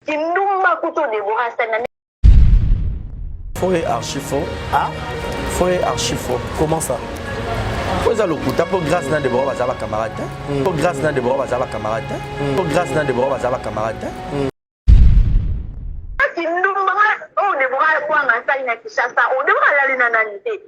Kindumba kutu Deborah asali na Faux et archi faux. Ah Faux et archi faux. Comment ça? Po eza lokuta po grâce na Deborah baza ba camarade te. Po grâce na Deborah baza ba camarade te. Po grâce na Deborah baza ba camarade te. Kindumba oyo Deborah kwanga asali na Kinshasa, oyo Deborah alali na nani te.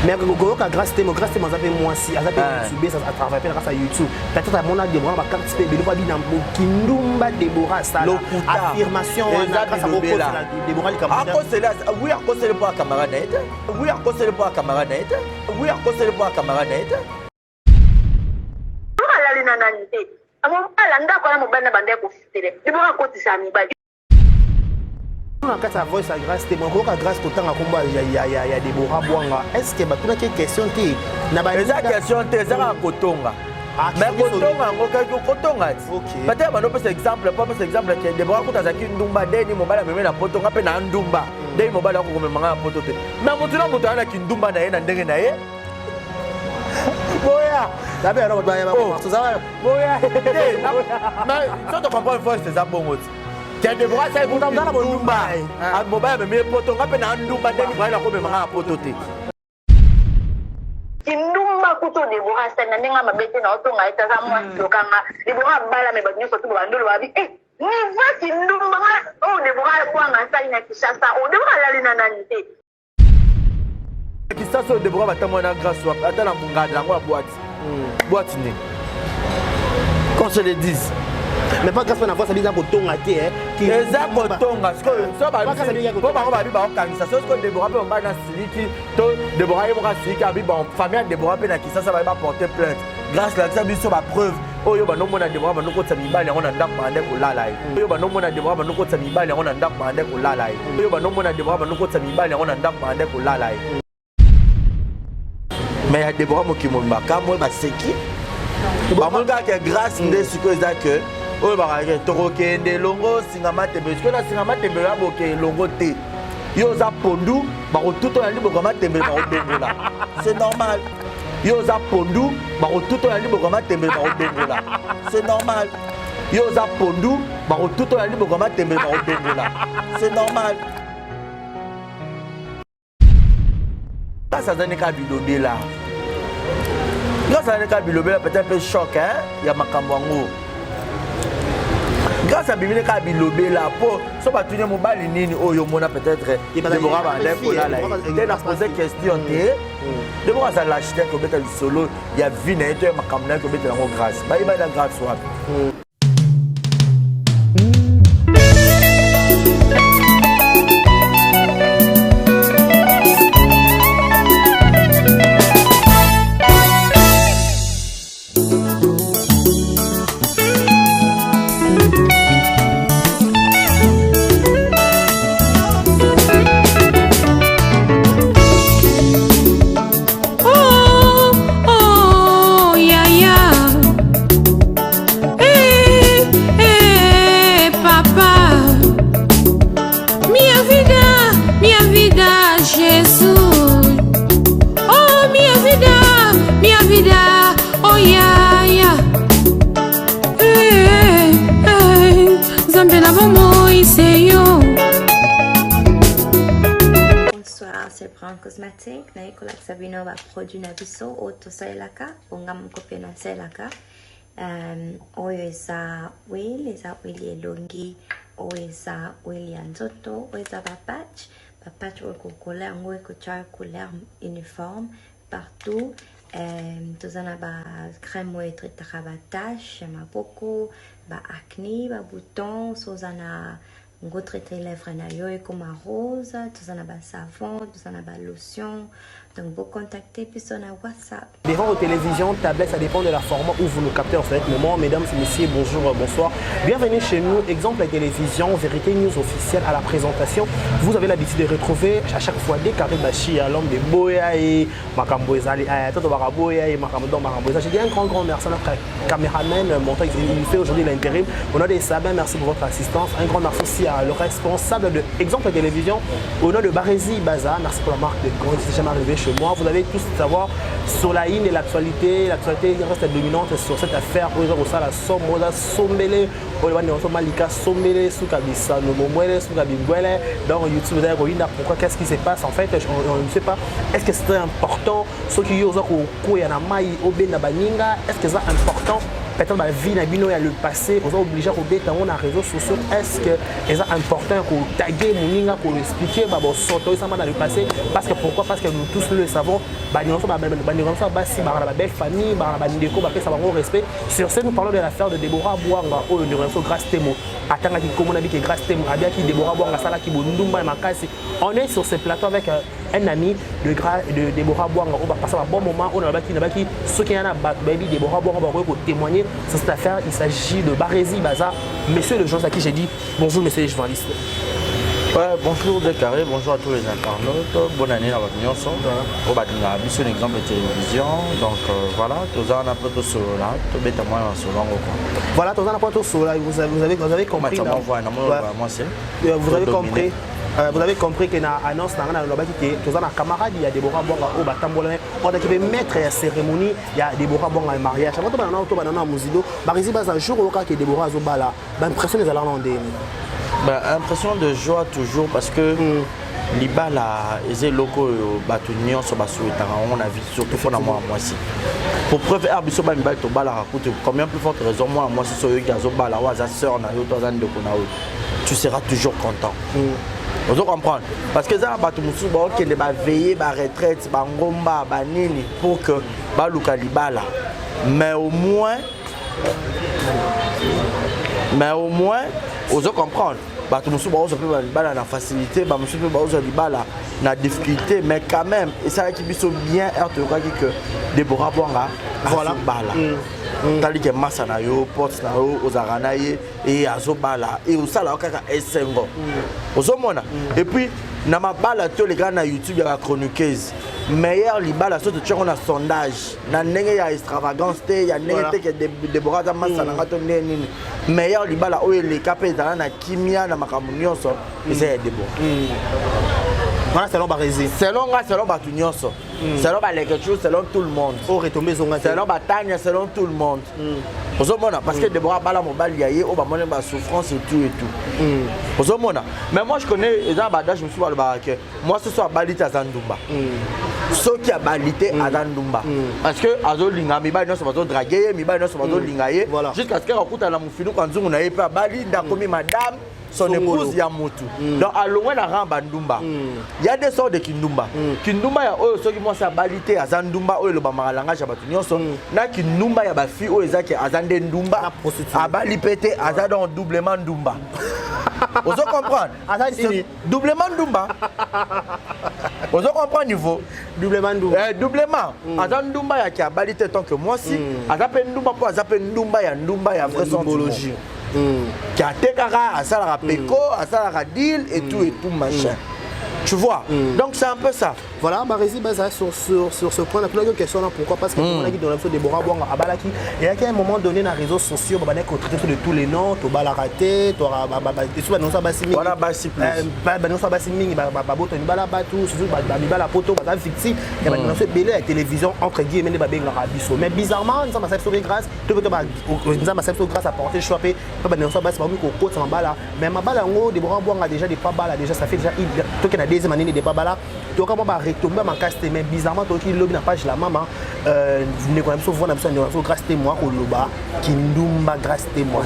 Mais koyoka Grâce Temo, Grâce Temo aza mpe mwasi, aza mpe Ah. youtube, atravaille mpe na kati ya YouTube. Peut-être amona Deborah na bakarte mpe ebele po abina kindumba Deborah asala. Lokuta. Affirmation wana Eza grâce bilobela. akokotela Deborah likambo te. Akoseli, oui, akoseli mpo ya camarade na ye te. Oui, akoseli mpo ya camarade na ye te. Oui, akoseli mpo ya camarade na ye te. Deborah alali na nani te. Mobala ndako wana mobali na banda ya kofutele. Deborah akotisa mibali. Na kati ya voice ya Grâce Temo, koyoka Grâce kotanga nkombo ya Deborah Bwanga, est ce que batunaki question te na ba Eza question te, eza kaka kotonga. Ah, Mais soki soki. kotonga yango kaki kotonga ti. Peut-être bando opesa exemple, po apesa exemple ke Deborah kuta azalaki ndumba ndeni mobali amemi na poto, nga mpe na ndumba ndeni mobali akokomema nga na poto te. Mais motu na moto aza na kindumba na ye na ndenge na ye. Boya nabe yango bato bayeba. Oh. Tozala boya. Te, mais so to comprendre voice eza bongo ti. Ke Deborah asali Moto amuzala ndumba. bondumba. Ah, mobali amemi ye poto, nga mpe na ndumba ndeni mobali akomema nga na poto te. Kindumba kutu Deborah asali na ndenge ya mabe te, na otonga ye te, aza mwasi lokanga. Deborah abala me bato nyonso tu babandolo babi eh niveau kindumba oyo Deborah kwanga asali na Kinshasa, oyo Deborah alali na nani te. Kisasa oyo Deborah batambola na Grâce wapi, ata na mongada yango ya boîte boîte nini, qu'on se le dise. Mais pas Grâce na voice abiza kotonga te, eh. Eza kotonga sikoyo so Pas Grâce abiza po kotonga. Bango babi baokangisa so sikoyo Deborah mpe mobali na siliki to Deborah ye moko asiliki abi bon famille ya Deborah mpe na Kisasa baye baporte plainte. Grâce lakisa biso bapreuve oyo bandomona Deborah bandokotisa mibali yango na ndako bande kolala ye, oyo bandomona Deborah bandokotisa mibali yango na ndako bande kolala ye, oyo bandomona Deborah bandokotisa mibali yango na ndako bande kolala ye. Mais ya Deborah mokili mobimba kamwe baseki, bamoni kaka ke Grâce nde sikoyo eza ke oyo bakake tokokende elongo singa matembele. Sikoyo na singa matembele ya boke elongo te, yo oza pondu bakotuta na liboko ya matembele bakodongola, c'est normal. Yo oza pondu bakotuta na liboko ya matembele bakodongola, c'est normal. Yo oza pondu bakotuta na liboko ya matembele bakodongola, c'est normal. Grâce azali kaka bilobela, Grâce azali kaka bilobela, peut-être mpe choc, hein, ya makambo yango. Grâce abimini kaka bilobela po so batuni mobali nini oyo omona, peut-être Deborah bande kolala ye te. Na pose question te, Deborah aza lâche te kobeta lisolo ya vie na ye to ya makambo na ye kobetela yango. Grâce bayebani na Grâce wapi? Oh, yaya. Eh, eh, papa. Minha vida, Jesus. Oh, minha vida, oh, yaya. Eh, eh, Nzambe na bomoi se yo. Bonsoir, c'est Brown Cosmetic. Nayekolakisa bino baproduit na biso oyo tosalelaka, bonga moko mpe nasalelaka. Oyo eza huile, eza huile ya elongi, oyo eza huile ya nzoto, oyo eza bapatch, bapatch oyo kokola yango ekotia couleur uniforme partout. Toza na bacrème oyo etraitaka batache ya maboko, baacné, babouton, so oza na ngo traité lèvre na yo ekoma rose. Toza na basavon, toza na balotion, donc bocontacte biso na WhatsApp. Devant vos télévisions, tablettes, ça dépend de la format où vous nous captez en ce moment. Mesdames et messieurs, bonjour, bonsoir. Bienvenue chez nous. Exemple la télévision, Vérité News officielle à la présentation. Vous avez l'habitude de retrouver à chaque fois des carrés Bachia, l'homme de Boya et Makambo Ezali, Toto Baraboya et Makambo Don Makambo Ezali. Je dis un grand, grand merci à notre caméraman, monteur, il fait aujourd'hui l'intérim. Au nom de Sabin, merci pour votre assistance. Un grand merci aussi à le responsable de Exemple Télévision, au nom de Barézi Baza. Merci pour la marque de gants, c'est jamais arrivé. chez moi. Vous allez tous savoir sur la ligne de l'actualité, l'actualité reste dominante sur cette affaire oyo eza kosala somo, oza sombele oyo bandi nyonso malika sombele suka bisano momwele suka bingwele. Donc YouTube ezali koyinda. Pourquoi? Qu'est-ce qui se passe en fait? On ne sait pas. Est-ce que c'est important soki yo oza kokwea na mai obenda baninga? Est-ce que eza important peut-être bavie na bino ya le passé oza obligé kobeta yango na réseaux sociaux? Est-ce que eza important ya kotaguer moninga, koexpliquer babosoto esama na le passé? Parce que pourquoi? Parce que nous tous le savons, bandeko nyonso basi baka na babelle famille, baka na bandeko bapesa bango respect. Sur ce, nous parlons de l'affaire de Déborah Bwanga oyo ndeko nyonso Grâce Temo atangaki komona bike. Grâce Temo abiaki Déborah Bwanga asalaki bondumba ya makasi. On est sur ce plateau avec un ami de Déborah Bwanga oyo bapasa ba bon moment oyo nabaki soki ya na bato bayebi Déborah Bwanga bakoki kotémoigner sur cette affaire. Il s'agit de Barési Baza, monsieur le journaliste, à qui j'ai dit bonjour, monsieur les journalistes. Ouais, bonjour De Carré, bonjour à tous les internautes. Bonne année à votre nyonso. Oyo balingaka biso un exemple de télévision. Donc voilà, toza na po tosolola, tobeta mwana na solo yango quoi. Voilà, toza na po tosolola, vous avez compris. Moi c'est. Vous avez compris. Vous avez compris que na annonce na nga nalobaki ke toza na camarade ya Déborah Bwanga oyo batambola, oyo azalaki mpe maître ya cérémonie ya Déborah Bwanga ya mariage. Avant tobana nano, tobana na mozido Barisi Baza, jour oyo kaka Déborah azobala, baimpression ezalaka na ndeni? Bah, impression de joie toujours, parce que libala eza eloko oyo bato nyonso basouhaitaka yango na vie, surtout mpona mwana mwasi. Pour preuve, ere biso bamibali tobalaka kutu, combien plus forte raison mwana mwasi? So oyoki azobala, oyo aza sœur na yo to aza ndeko na yo, tu seras toujours content. Ozo comprendre? Parce que eza na bato mosusu baokende baveillées, baretraite, bangomba, banini pour que baluka libala, mais au moins ozo comprendre, bato mosusu baozwa mpe libala na facilité, bamosusu mpe baozwa libala na difficulté. Mais quand même esalaki biso bien ere toyokaki que Debora Bwanga azobala. Tali ke masa na yo, pote na yo, ozalaka na ye e azobala e osalaka kaka esengo, ozomona. Et puis na mabala to elekaka na YouTube ya bachroniqueuse, meilleur libala so totiango na sondage na ndenge ya extravagance te, ya ndenge te ke Debora aza masa na nga to ndenge nini, meilleur libala oyo eleka mpe ezala na kimia na makambo nyonso eza ya Debora. Voilà, selon Barési. Selon nga, selon bato nyonso, selon baleketu, selon tout le monde. Oyo retombé ezonga te. Selon batania, selon tout le monde, ozomona, parce que Debora abala mobali ya ye oyo bamoni basouffrance et tout et tout, ozomona. Mais moi je connais, eza na badage mosusu balobaka ke mwasi so abali te aza ndumba. Soki abali te aza ndumba, parce que azolinga mibali nyonso, bazodraguer ye, mibali nyonso bazolinga ye, jusqu'à ce que akutana na mofinuku ya nzungu na ye mpe abali nde akomi madame, son épouse ya motu. Donc alongwe na rang bandumba. Ya deux sortes de kindumba: kindumba ya oyo soki mwasi abali te aza ndumba, oyo elobamaka langage ya bato nyonso, na kindumba ya bafille oyo ezaki aza nde ndumba, abali mpe te, aza donc doublement ndumba. Ozo comprendre? Doublement ndumba. Ozo comprendre niveau? Doublement ndumba. Eh, doublement. Aza ndumba yaki abali te tant que mwasi, aza mpe ndumba mpo aza mpe ndumba ya ndumba ya vrai sens du mot. Ki atekaka, asalaka peko, asalaka deal et tout et tout machin, tu vois? Donc c'est un peu ça. Voilà, Barési Baza, sur ce point, la plus question là, pourquoi? Parce que mm. on a dit dans la Déborah Bwanga abalaki, et à un moment donné, dans les réseaux sociaux, bah, on traité de tous les noms, to bala raté, to ba ba ba tout ba basi mingi. Voilà, basi plus. Ba ba non basi mingi, ba ba ba boto ni bala batu, surtout ba ba bala poto, ba victime, et ba non belé la télévision entre guillemets ba benga biso. Mais bizarrement, nous avons sauvé grâce, tout ba nous avons sauvé grâce à porter choix pe ba non basi ba mi ko kota mabala, mais mabala ngo Déborah Bwanga déjà des pas bala déjà, ça fait déjà toke na deuxième année de pas bala. Toka mwa baretombées makasi te, mais bizarrement toyoki lobi na page la mama ndeko na biso, voi na biso, ndeko na biso Grâce te mwa koloba kindumba Grâce te mwa.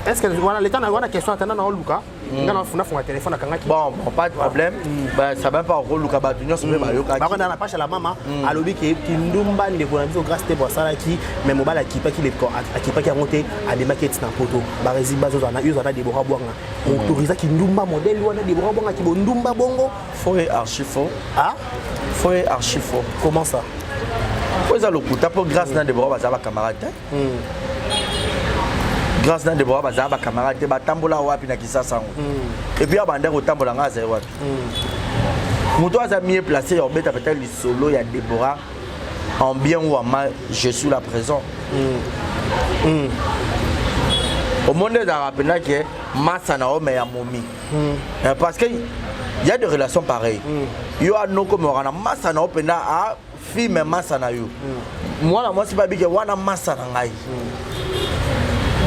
Est ce que wana leta na wana question atanda na oluka nga na funa funga téléphone akangaki? Bon, pas de problème. Bah, ça va pas koluka, bato nyonso mpe bayokaki. Bako na page la mama alobi ke kindumba ndeko na biso Grâce te bo asalaki, mais mobali akipaki akipaki yango te, abimaki eti na poto. Baresi bazozala na yo ozala na Debora Bwanga, autorisaki kindumba modèle wana Debora Bwanga kibondumba bongo? Faux et archi faux. Ah. Faux et archi faux. Comment ça? Po eza lokuta, mpo Grâce na Debora baza bacamarade te. Grâce na Debora bazala bacamarade te. Batambola wapi na Kisasa yango? Et puis abanda kotambola, nga azali wapi? Moto aza mieux placé ya kobeta peut-être lisolo ya Debora en bien ou en mal, je suis là présent. Omoni ezalaka mpenza ke masa na yo me ya momi. Parce que y a des relations pareilles. Yo anoko mewaka na masa na yo mpenza a filme masa na yo. Mwana mwasi babike wana masa na ngai.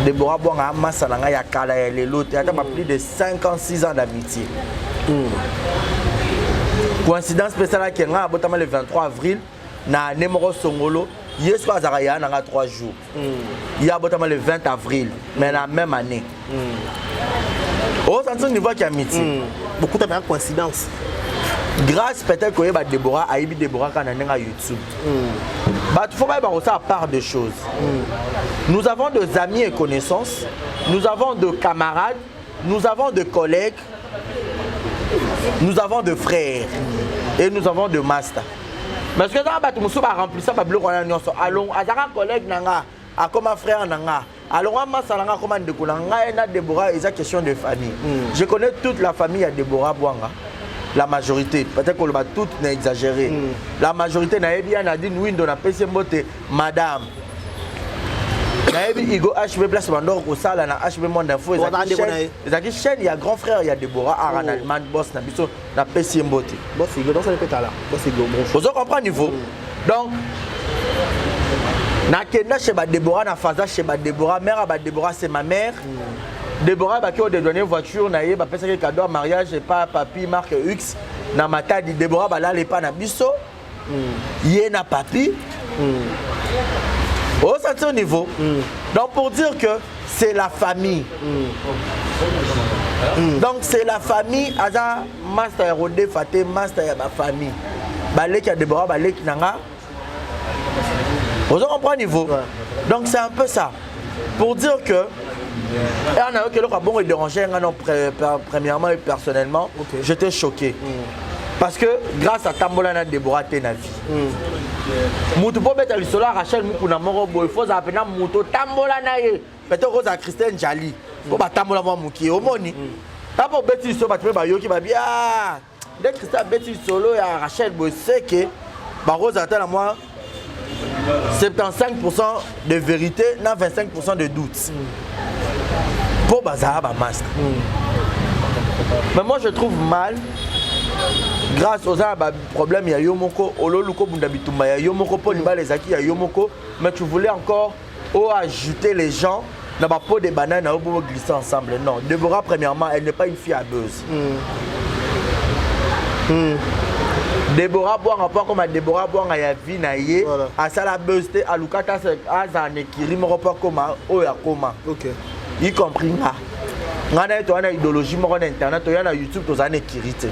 Deborah Bwanga masa na ngai ya kala ya lelo te, ata ba plus de 5 ans, 6 ans d'amitié. Coïncidence mpe esalaki ngai abotama le 23 avril na année moko songolo, ye soki azalaka ya na ngai 3 jours. Ye abotama le 20 avril, mais na même année. Osanti niveau ya amitié. Bokuta mpenza coïncidence. Grâce peut-être koyeba Deborah, ayebi Deborah kaka na ndenge ya YouTube. Bato fo bayeba kosala part de choses. Nous avons des amis et connaissances, nous avons des camarades, nous avons des collègues, nous avons des frères et nous avons des masters. Parce que ezaka bato mosusu baremplisa babiloko wana nyonso. Azalaka collègue na nga, akoma frère na nga, alongwa masa na nga, akoma ndeko na ngai. Na Deborah eza question de famille. Je connais toute la famille ya Deborah Bwanga, la majorité, peut-être koloba toute na exagéré. La majorité nayebi. Ya Nadine Windo, napesi ye mbote, madame. Nayebi Igo HB, place bandoko kosala na HB Monde Info. Wana ndeko na ye. Ezalaki chaîne ya grand frère ya Deborah ara na Allemagne, boss na biso, napesi ye mbote. Boss Igo, donc ça peut là. Boss Igo, bonjour. Ozo comprendre niveau. Donc nakenda chez badebora, na faza chez badebora, mère ya badebora, c'est ma mère. Debora baki odédouane voiture na ye, bapesaki cadeau ya mariage epa papi Mark X na Matadi. Debora balala epa na biso, ye na papi. Osentir au niveau. Donc pour dire que c'est la famille. Donc c'est la famille, aza master ya kodefa te, master ya bafamille. Baleki ya Debora, baleki na nga. Ozo comprendre niveau. Donc c'est un peu ça. Pour dire que et on a eu eloko bongo déranger nga non, premièrement et personnellement, j'étais choqué. Parce que grâce à tambola na Deborah te na vie. Mutu po beta lisolo ya Rachel Mukuna moko boye, faut ozala mpena mutu otambola na ye. Peut-être kozala Christine Jali po batambola mwa mokie, omoni tapa obeti lisolo, bato mpe bayoki babi: "Ah, nde Christine abeti lisolo ya Rachel boye." Seke bakozala ata na mwa 75 de vérité na 25 de doute mpo bazala bamasque. Mais moi je trouve mal. Grâce oza na baproblème ya yo moko, ololuka obunda bitumba ya yo moko mpo libala ezalaki ya yo moko, mais tu voulais encore o ajouter les gens na bapeau de banane na yo po glisser ensemble. Non, Deborah, premièrement, elle n'est pas une fille à buzz. Deborah Bwanga, mpo akoma Deborah Bwanga ya vie na ye, asala buzz te, aluka te azala na ekiri moko mpo akoma oyo akoma. Y compris nga, ngai na ye toya na idéologie moko na internet, toya na YouTube, tozala na ekiri te.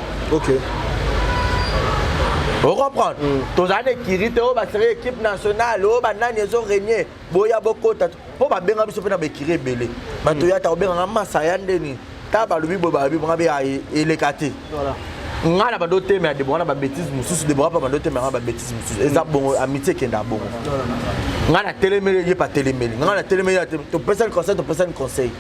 Ocomprendre, tozala na ekiri te oyo baseri équipe nationale oyo banani ezorégner, boya bokota mpo babenga biso mpe na baekiri ebele. Bato ya ta kobenganga masa ya ndeni ta balobi boye, balobi bonga mpe eleka te. Ngai na bando teme ya Debora na babêtises mosusu, Debora mpe bando teme yanga babêtises mosusu. Eza bongo, amitié ekenda bongo. Ngai na telemeli ye, pa telemeli ngai na telemeli, topesani conseil, topesani conseil.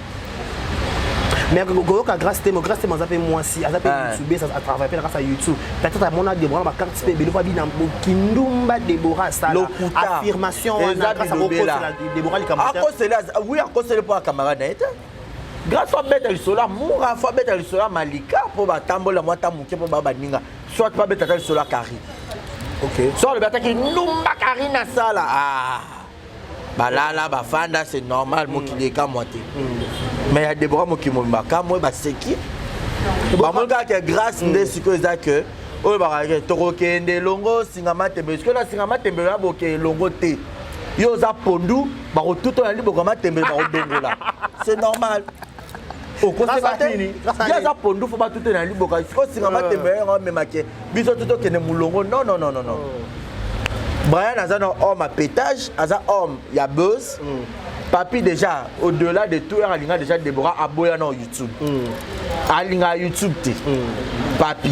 Mais koyoka Grâce Temo, Grâce Temo aza mpe mwasi, aza mpe youtube, atravaille mpe na kati ya YouTube. Peut-être amona Debora na bacarte mpe ebele po abina kindumba Debora asala. Affirmation wana, Grâce akokosela Debora likambo? Akoseli, oui, akoseli mpo ya camarade na ye te. Grâce fo abeta lisolo ya mura, fo abeta lisolo ya Malika mpo batambola mwa ta moke mpo baa baninga, soit mpo abeta ata lisolo ya Karine. So alobi ataki ndumba Karine asala, ah, balala bafanda, c'est normal, mokili ekamwa te. Mais ya Debora, mokili mobimba kamwe, baseki, bamoni kaka ke Grâce nde sikoyo eza ke oyo bakake tokokende elongo singa matembelo. Sikoyo na singa matembelo ya boke elongo te, yo oza pondu, bakotuta na liboko ya matembelo, bakodongola, c'est normal. Okoseka te, ye aza pondu, fo batute na liboka. Sikoyo singa matembelo yango amemake biso tu tokende molongo. Non, non, non, non, non. Brian aza na homme à pétage, aza homme ya buzz. Papi déjà, au-delà de tout, alinga déjà Deborah, aboya na YouTube. Alinga YouTube te. Papi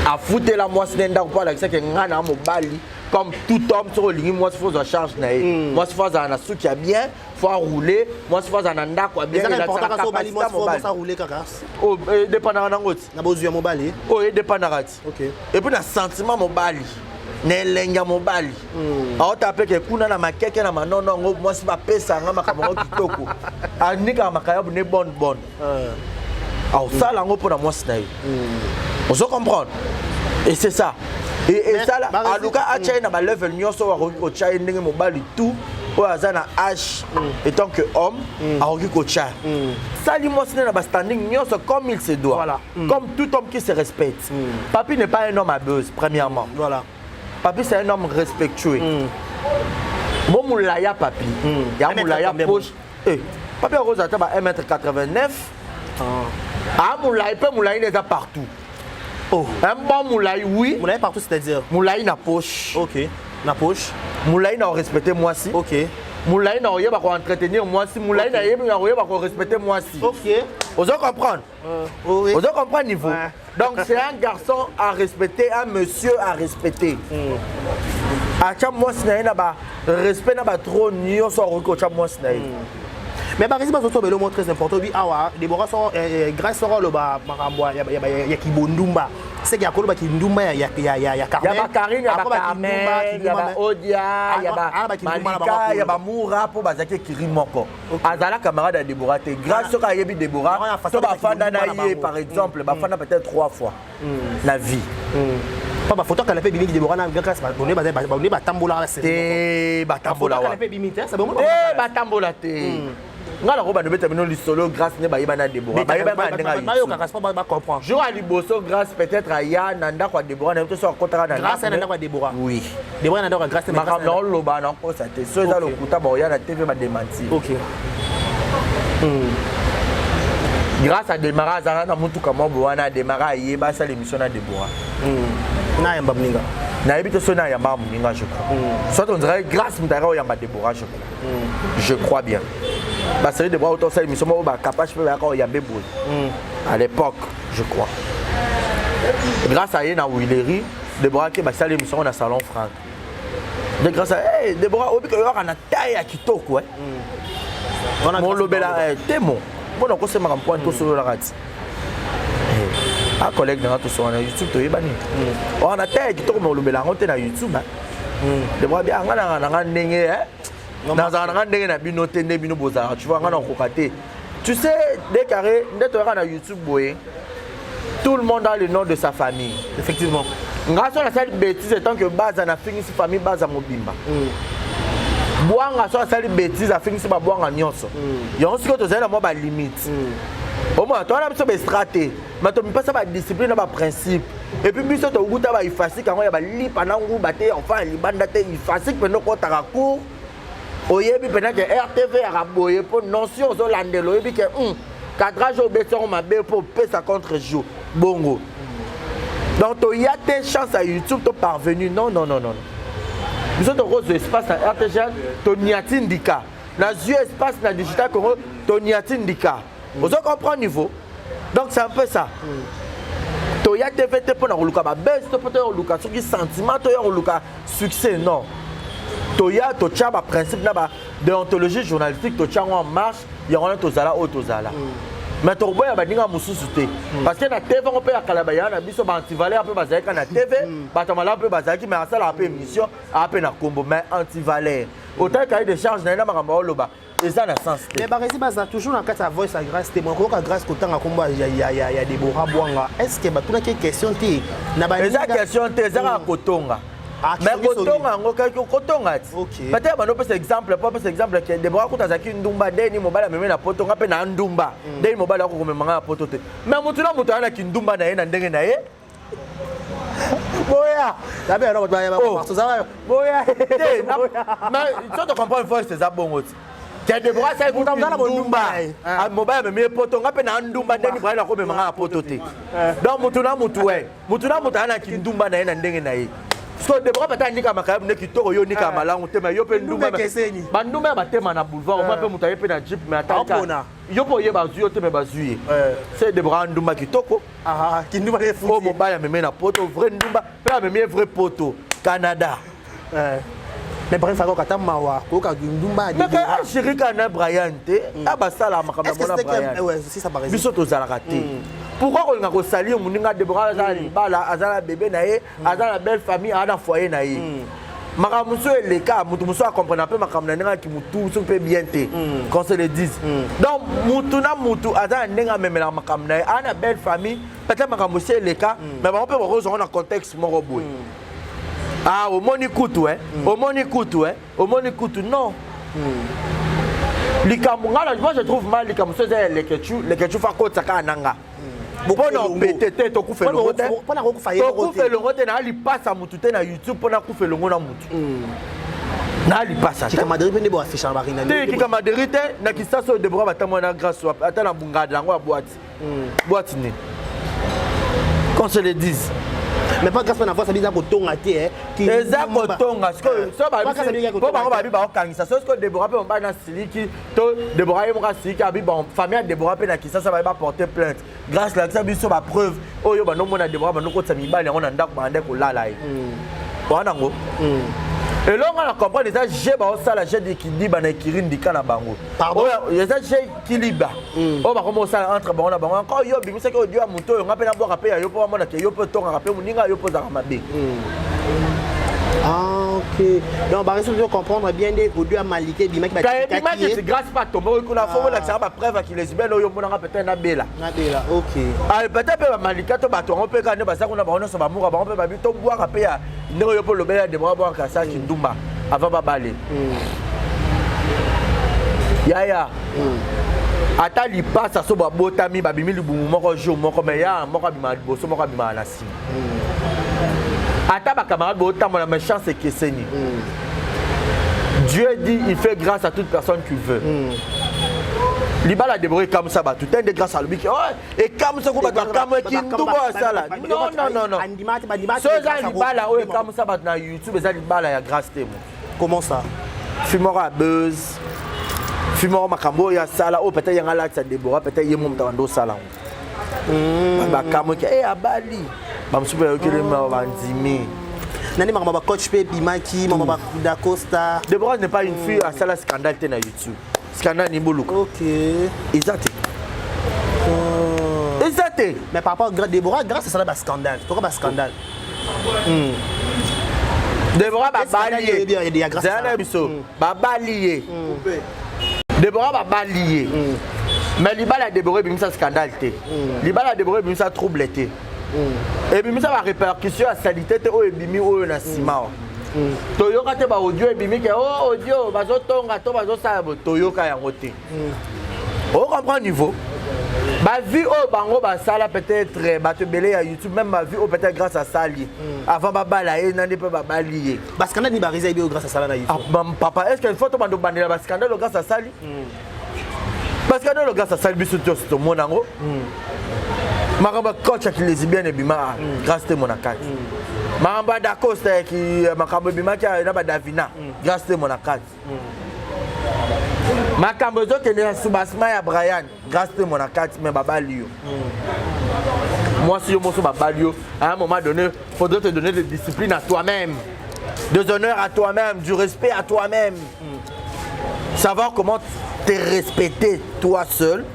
afutela mwasi na ndako mpo alakisaki ngai na mobali. Comme tout homme, soki olingi mwasi, fo ozwa charge na ye. Mwasi fo azala na suki ya bien, fo aroule, mwasi fo azala na ndako ya bien. Edépendaka nango ti. Na bozwi ya mobali. Oyo edépendaka ti. Et puis na sentiment mobali. Na elengi ya mobali, aota mpe ke kuna na makeke na manono yango, mwasi bapesa yanga makambo yango kitoko, anikaka makayabu ne bonne bonne, aosala yango mpo na mwasi na ye. Ozo comprendre? Et c'est ça. Et esala aluka atya ye na balevel nyonso oyo akoki kotya ye, ndenge mobali tout oyo aza na âge étant que homme akoki kotya. Sali mwasi nde na bastanding nyonso comme il se doit. Comme tout homme qui se respecte. Papi n'est pas un homme à buzz, premièrement. Papi, c'est un homme respectueux. Mo molaya papi ya molaya poche. Eh, papi akozala ata ba 1m89. Ah, molai mpe, molai nde eza partout. Oh. Un bon molai, oui. Molai partout, c'est-à-dire? Molai na poche. Ok, na poche. Molai na orespecte mwasi. Molai na oyeba koentretenir mwasi. Molai na yebi na koyeba korespecte mwasi. Ozo comprendre? Oui. Ozo comprendre niveau? Ouais. Donc c'est un garçon à respecter, un monsieur à respecter. Atya mwasi na ye na barespect na batrône nyonso akoki kotya mwasi na ye. Mais baresi bazotoba eloko moko très important. Obi awa Debora soko Grâce soko aloba makambo ya kibondumba, seke akoloba kindumba ya Carmen, ya bakarine, ya bacarmen, ya baodia, ya bamalika, ya bamura, mpo bazalaki ekiri moko. Azala camarade ya Debora te. Grâce soki ayebi Debora to bafanda na ye, par exemple bafanda peut-être trois fois na vie. Pa bafoto akala mpe ebimi, Debora na Grâce bone batambolaka. Te, batambola wa te, batambola te. Nga nako bando beta bino lisolo. Grâce nde bayeba na Debora, bayeba na ndenge. Bayokaka po bacomprendre. Jour ya liboso, Grâce peut-être aya na ndako ya Debora, na ye to so akotaka na Grâce na ndako ya Debora? Oui. Debora na ndako ya Grâce? Makambo na oloba na kosa te, so eza lokuta, baoya na TV badémentir. Grâce adémarra, azalaka na motuka mwa boye wana, adémarra, ayeba asala émission na Debora. Nayamba moninga. Nayebi te soki nayamba moninga, je crois. Soit on dirait Grâce moto ayaka oyamba Debora, je crois. Je crois bien basérie Debora oyo tosala émission moko, bacapage mpe bayaka oyambe boye à l'époque, je crois. Grâce aye na Willery, Debora ke basali émission na salon Frank de Grâce. Hey, Debora, oyebi ke oyaka na taille ya kitoko molobela temo mpona kosemaka mpwani tosololaka ti a collègue nanga tosoka na YouTube, toyebani oka na taille ya kitoko, ma olobela yango te na YouTube. Debora bia nga nanga nanga ndenge nazala nanga ndenge na bino te, nde bino bozalaka, tu vois, nga nakoka te. Tu sais, de carré nde toyaka na YouTube boye, tout le monde a le nom de sa famille. Nga so nasali bêtise tant que baza, nafingisi famille baza mobimba. Bwanga so asali bêtise, afingisi babwanga nyonso. Yango sikoyo tozali na mwa balimite. Omona towana biso baestra te, ma tomipesa badiscipline na baprincipe. Et puis biso tokuta baifasike yango ya balipa na nguba te, enfin ya libanda te. Ifasike mpenza okɔtaka cour, oyebi mpenza ke RTV yaka boye, mpo notion ozolandela, oyebi ke cadrage oyo obeti yango mabe, mpo opesa contre jour bongo. Donc toya te chance ya YouTube to parvenu, non, non, non, non. Biso tokozwa espace na RTGL, toniati ndika, nazwi espace na Digital Congo, toniati ndika. Ozo comprendre niveau? Donc c'est un peu ça. Toya TV te mpona koluka babese to mpo toya koluka soki sentiment, toya koluka succès, non. Toya totya baprincipe na badéontologie journalistique, totya yango en marche. Yango wana tozala oyo tozala, mais tokoboya baninga mosusu te, parce que na TV yango mpe ya kala, baya na biso baantivaleur mpe bazalaki na TV, bato malamu mpe bazalaki, mais asalaka mpe émission aa mpe na kombo, mais antivaleur otali cahier de charge na ye na makambo aoloba eza na sens te. Mais baresi baza toujours na kati ya voice ya Grâce te. Koyoka Grâce kotanga nkombo ya Debora Bwanga, est ce que batunaki question te na Eza question te, eza kaka kotonga. Mais kotonga yango kaki kotonga ti peut-être bando opesa exemple, po opesa exemple ke Debora kuta azalaki ndumba, ndeni mobali amemi na poto, nga mpe na ndumba, ndeni mobali akokomema nga na poto te. Mais motu na moto aya na kindumba na ye na ndenge na ye. Boya boya. Mais so to comprendre voice eza bongo ti ke Debora asali ndumba, mobali amemi ye poto, nga mpe na ndumba, ndeni brali akomema nga na poto te. Donc motu na motu we, motu na motu aya na kindumba na ye na ndenge na ye. So Debora pata anika makayabu nde kitoko, yo nika malangu te, mais yo mpe ndumba, bandumba ya batema na boulevard, omoi mpe moto aye mpe na jeep, mais ata yo mpe oyeba azwi yo te, mais bazwi ye. Se Debora ndumba kitoko oyo mobali amemi na poto, vrai ndumba mpe amemi ye vrai poto, Canada. Mais bref, akoka ata mawa koyoka ndumba. Chéri kaka na Brian te, a basala makambo ya mona Brian, biso tozalaka te. Pourquoi kolinga kosalir moninga? Debora aza na libala, aza na bebe na ye, aza na belle famille, aza na foyer na ye. Makambo mosusu eleka, motu mosusu acomprendre mpe makambo na ndenge aki motu mosusu mpe bien te, qu'on se le dise. Donc mutu na mutu aza na ndenge amemelaka makambo na ye. Aza na belle famille, peut-être makambo esi eleka, mais bango mpe bakozwango na contexte moko boye. Ah, omoni kutu, eh? Omoni kutu, eh? Omoni kutu, non. Likambo nga, moi je trouve mal, likambo so eza ya Lekechu. Lekechu fa kotisa kaka na nga mpona opete te. Tokufa elongo te, tokufa elongo te. Naa lipasa mutu te na YouTube mpona kufa elongo na mutu. Naa lipasa te Kikamaderi te na Kisasa oyo Debora batambola na Grâce wapi? Ata na bungada yango ya boîte, boîte nini, qu'on se le dise. Mais pas Grâce na voix, ça kotonga te. Eza kotonga sikoyo so po bango babi baokangisa so sikoyo. Debora mpe mobali na siliki to Debora ye moko asiliki, abi bon, famille ya Debora mpe na Kisasa baye baporte plainte. Grâce, lakisa biso bapreuve oyo bandomona Debora bandokotisa mibali yango na ndako, bande kolala ye wana yango. Elonga na comprendre, eza jeu baosala, jeu de kidiba na ekiri ndika na bango. Oyo eza jeu kiliba oyo bakoma osala entre bango na bango. Encore yo obimisaki audio ya moto oyo, nga mpe nabwaka mpe ya yo mpo bamonaka yo mpe otongaka mpe moninga yo mpe ozalaka mabe. Ah, ok. Donc, par exemple, je comprendre bien des audio ya Malike bimaki. Ebimaki ti Grâce pa tomboki kuna. Fo bolakisaka bapreuve ya kilesbienne oyo omonaka peut-être nabela. Nabela, ok. Peut-être mpe bamalika to bato yango mpe kaka nde baza kuna, bango nyonso bamuka bango mpe babi tobwaka mpe ya ndenge oyo mpe olobeli ya Debora bwaka asalaki ndumba avant babale. Yaya, ata lipasa so babotami, babimi libumu moko jour moko, mais ya moko abimaka liboso, moko abimaka na nsima. Ata bacamarade botambola, mais chance ekeseni. Dieu dit, il fait grâce à toute personne qu'il veut. Libala Debora ekamwisa bato te nde Grâce alobi ke ekamwisa ko bato bakamwaki ndumba asala. Non, non, non, non, so eza libala oyo ekamwisa bato na YouTube, eza libala ya Grâce te mo. Comment ça? Fi moko ya buzz, fi moko makambo oyo asala oyo peut-être yanga alatisa Debora, peut-être ye mo moto abanda osala yango. Bakamwaki e abali, bamosusu mpe bayokeli bandimi. Nani makambo bacoach mpe ebimaki, makambo Dacosta. Debora n'est pas une fille asala scandale te na YouTube. Scandale ni boluka. Eza te, eza te. Mais par rapport à Debora, Grâce asala bascandale toka bascandale. Debora babali ye, zala na biso, babali ye. Debora babali ye, mais libala ya Debora ebimisa scandale te, libala ya Debora ebimisa trouble te, ebimisa barépercussion ya saleté te oyo ebimi oyo na nsima wa toyoka te. Baaudio ebimi ke o audio bazotonga to bazosala bo, toyoka yango te. Ocomprendre niveau bavie oyo bango basala, peut-être bato ebele ya YouTube, même bavie oyo peut-être Grâce asali avant babala ye nande mpe babali ye. Bascandale ni barisa yebi oyo Grâce asala na YouTube? Papa, est ce que faut tobanda obandela bascandale oyo Grâce asali? Bascandale oyo Grâce asali, biso nyonso tomona yango. Makambo ya coach ya kilesbienne ebima, Grâce te mona kati. Makambo ya Dacosta, makambo ebimaki na badavina, Grâce te mona kati. Makambo ezokende na soubassement ya Brian, Grâce te mona kati. Mais babali yo mwasi, yo moso babali yo, à un moment donné faudrait te donner des disciplines à toi-même, des honneurs à toi-même, du respect à toi-même, savoir comment te respecter toi seul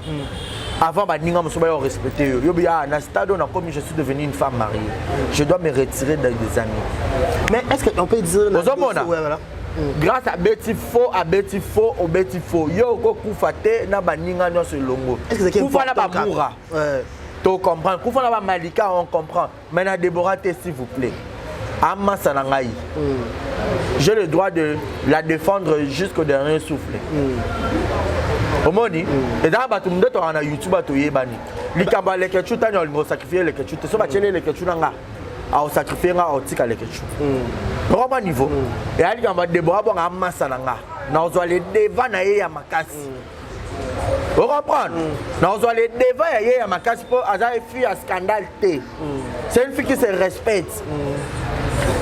avant baninga mosusu baya respecter yo. Yo biya na stade oyo nakomi, je suis devenu une femme mariée, je dois me retirer des amis. Mais est-ce qu'on peut dire Ozomona? Ouais, voilà. Grâce abeti faux, abeti faux, obeti faux, yo okokufa te na baninga nyonso elongo. Kufa na bamura, to comprendre. Kufa na bamalika, on comprend, mais na Debora te, s'il vous plaît. Amasa na ngai, j'ai le droit de la défendre jusqu'au dernier souffle. Omoni, ezaka bato nde tokaka na YouTube, bato oyebani likambo ya Lekechu. Tani olinga osacrifie Lekechu te, so batieli Lekechu na nga, aosacrifie nga, aotika Lekechu okoma niveau. Eya likambo ya Debora bonga, amasa na nga, nazwa le devant na ye ya makasi. Ocomprendre, nazwa le devant ya ye ya makasi mpo aza fille ya scandale te. C'est une fille qui se respecte.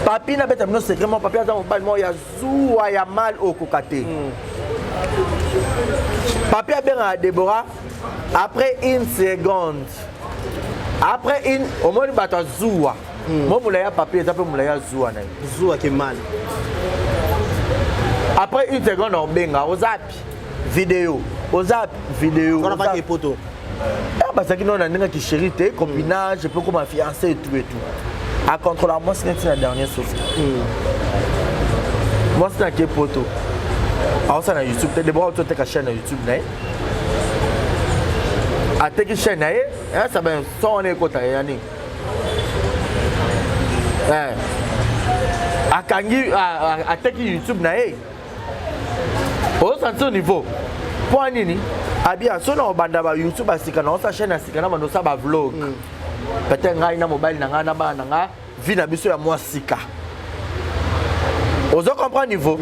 Papi, nabeta bino secret mo, papi aza mobali moko ya zuwa ya mal okoka te. Papi abengaka Debora après une seconde, après une, omoni bato azuwa mo molai ya papi eza mpe molai ya zuwa na ye. Zuwa ke mal. Après une seconde obenga, ozapi video, ozapi video. Wana poto. Bazalaki nano na ndenge ya kichéri te, copinage mpe koma fiancé et tout et tout. Acontrôla mwasi neti na dernier souffle. Mwasi na ke poto, aosala na YouTube te. Debora auti oteka chaîne na YouTube na ye, ateki chaîne na ye. Saba son wana ekota ya nini? Akangi, ateki YouTube na ye. Ozosentir niveau mpo nini? Abia so na obanda ba YouTube asika na osa chaîne ya sika na bando osala bavlog, peut-être ngai na mobali na ngai na bana na ngai, vie na biso ya mwa sika. Ozo comprendre niveau?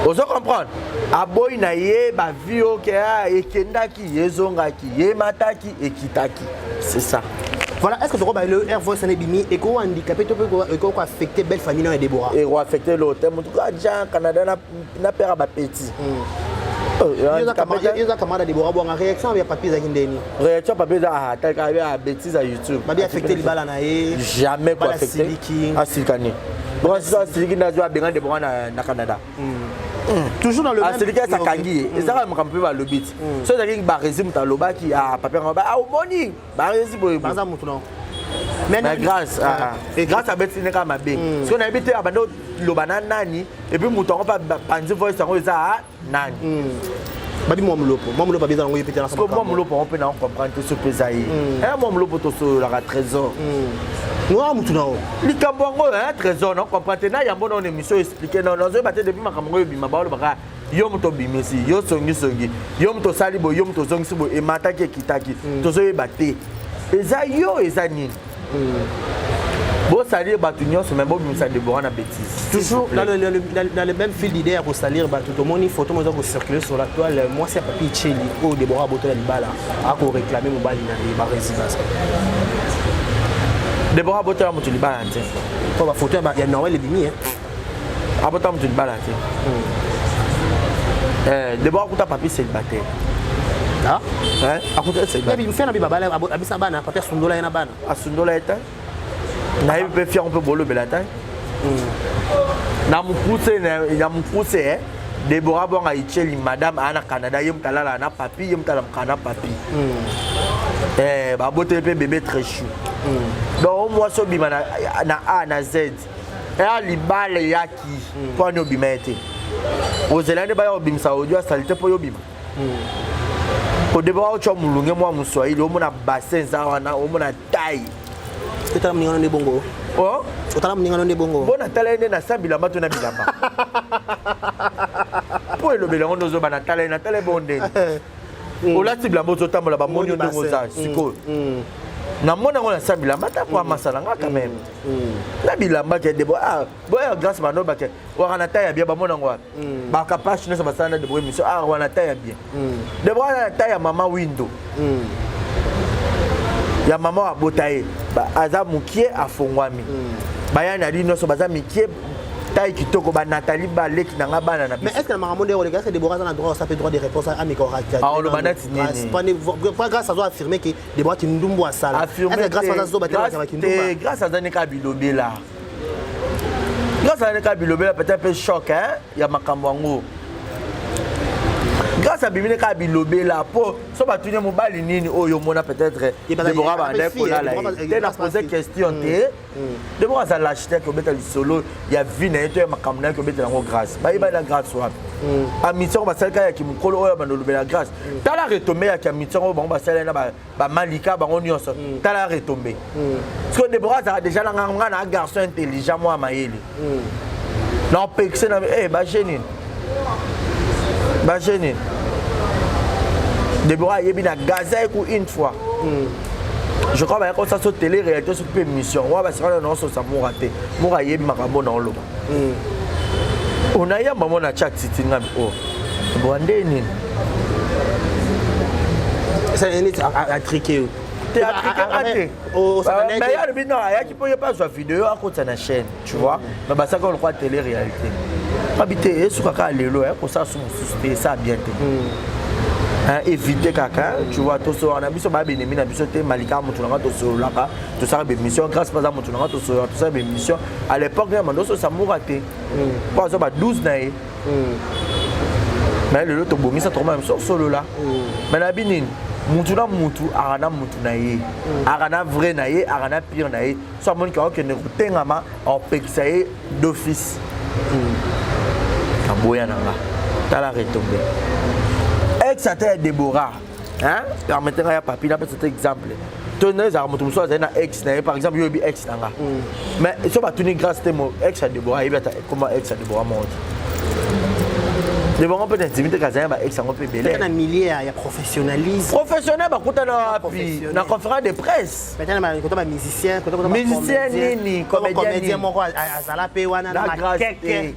Ozo comprendre? Aboyi na ye bavie oke ekendaki, ezongaki, yemataki, ekitaki, c'est ça. Voilà, est-ce que tu crois que le Air Voice ebimi eko handicapé to eko ko affecter belle famille na Deborah? Eko affecter l'autre. En tout cas, déjà Canada na na père ba petit. Yo camarade Deborah Bwanga, réaction ya papi ezalaki ndeni? Réaction papi eza ah talaka ya bêtise ya YouTube. Babi affecté libala na ye? Jamais ko affecté. Asilika ni. Bon, asiliki nazwa abenga Deborah na Canada. Toujours dans le même Asiliki, asakangi ye. Ezaka makambo mpe balobi ti. So ezalaki baresi, moto alobaki ah papi yango ah omoni baresi boye. Baza moto non. Mais grâce, grâce abeti ne kaka mabe. Soki nayebi te abandi oloba na nani, et puis moto yango mpe panzi voice yango eza nani? Babi mwa molopo, mwa molopo abeza yango ye pete. Mwa molopo yango mpe na comprendre te so mpe eza ye. Mwa molopo tosololaka, Trésor. Ngoa mutu na o. Likambo yango Trésor na comprendre te na yambo na émission expliqué na nazoyeba te. Depuis makambo yango ebima, balobaka yo moto obimisi, yo songisongi, yo moto osali boye, yo moto ozongisi boye, emataki, ekitaki, tozoyeba te eza yo, eza nini. Bosalir bato nyonso, me bobimisa Debora na bêtise. Toujours dans le même fil d'idée ya kosalir bato, tomoni photo moza kocirculer sur la toile, mwasi ya papi Cheli oyo Debora abotola libala, akoréclame mobali na ye barésidence. Debora abotola moto libala te. Po bafoto ya Noël ebimi. Abotola moto libala te. Debora akuta papi célibataire. Akuta célibataire. Fe na bi babala, abisa bana, papi asundola ye na bana. Asundola ye te, nayebi mpe fiango mpe bolobela te na mokuse. Na mokuse, Debora Bwanga Icheli, madame aa na Canada, ye moto alala na papi, ye moto alamukaka na papi. Baboteli mpe bébé très chou. Donc mwasi obima na A na Z eya libala eyaki mpo ani obima ye te, ozela nde baya kobimisa audio asali te mpo yo obima kodebaka otya molunge mwa moswahili, omona bassin eza wana, omona taille. Otala moninga nde bongo. Otala moninga nde bongo. Mpo natala ye nde nasa bilamba to na bilamba mpo elobeli yango nde ozoba. Natala ye, natala ye bongo ndeni olati bilamba, ozotambola, bamoni yo ndenge oza sikoyo. Namoni yango nasa bilamba ta po amasala nga quand même na bilamba ke Debo boya grâce bando bake waka na taille ya bien, bamona yango wapi? Bakapashe nyonso basala na Debo émission, ah wana taille ya bien. Debo wana na taille ya mama windo ya mama abota ye, aza mokie, afongwami. Baya na li nyonso baza mikie, taille kitoko, banatali baleki na nga bana na biso. Mais est ce que na makambo nde oleka, est ce que Debora aza na droit osa mpe droit de réponse ameka? Oloba nati nini? Grâce azo affirmer ke Debora kindumbu asala. Est ce que Grâce aza zoba te? Kindumba, Grâce aza ne kaka bilobela. Grâce aza ne kaka bilobela, peut-être mpe choc ya makambo yango. Grâce abimi ne kaka bilobela mpo so batuni mobali nini oyo omona, peut-être Debora bandai kolala ye te. Na pose question te. Debora aza lâche te, akobeta lisolo ya vie na ye to ya makambo na ye, kobetela yango Grâce. Bayeba na Grâce wapi amitié yango basalika yaki mokolo oyo bando olobela Grâce. Tala retombées yaki amitié yango bango basali na bamalika bango nyonso. Tala retombées, parce que Debora azalaka déjà na nga na garçon intelligent mwa mayele na opekise na baje nini, baje nini. Debora ayebi na Gaza eku une fois, je crois bayaka kosala so télé réalité soki mpe émission wa basika na ososa Mura te. Mura ayebi makambo na oloba. Onayamba mo na chat titi ngami o boa nde nini. Atriqué yo? Te, atriqué nga te. Mais ye alobi non, ayaki mpo ye mpe azwa video akota na chaîne, tu vois. Mais basaka lokwa télé réalité babi te, esuka kaka lelo kosala so mosusu te, esa bien te. Éviter kaka, tu vois. Tosololaka na biso, baya benemi na biso te. Malika moto nanga, tosololaka, tosala bémission. Grâce mpe aza moto nanga, tosololaka, tosala bémission. À l'époque ya mando ososa Mura te mpo azwa ba 12 na ye, mais lelo tobongisa, tokoma biso osolola. Mais nayebi nini. Mutu na mutu aka na mutu na ye, aka na vrai na ye, aka na pire na ye. So amoni ke akokende kotengama, akopekisa ye d'office. Aboya na nga, tala retombe ex ata ya Deborah, hein, permettez nga ya papi napesa te exemple. To na ezalaka moto mosusu azali na ex na ye, par exemple yo oyebi ex na nga, mais so batuni Grâce te, mo ex ya Deborah ayebi ata koma ex ya Deborah moko te. Deborah mpe na intimité kazali na ba ex yango mpe ebele. Na milieu ya professionnalisme. Professionnel bakutana wapi? Na conférence de presse. Peut-être kota ba musicien, kota kota. Musicien nini? Comédien nini? Moko azala mpe wana na Grâce te,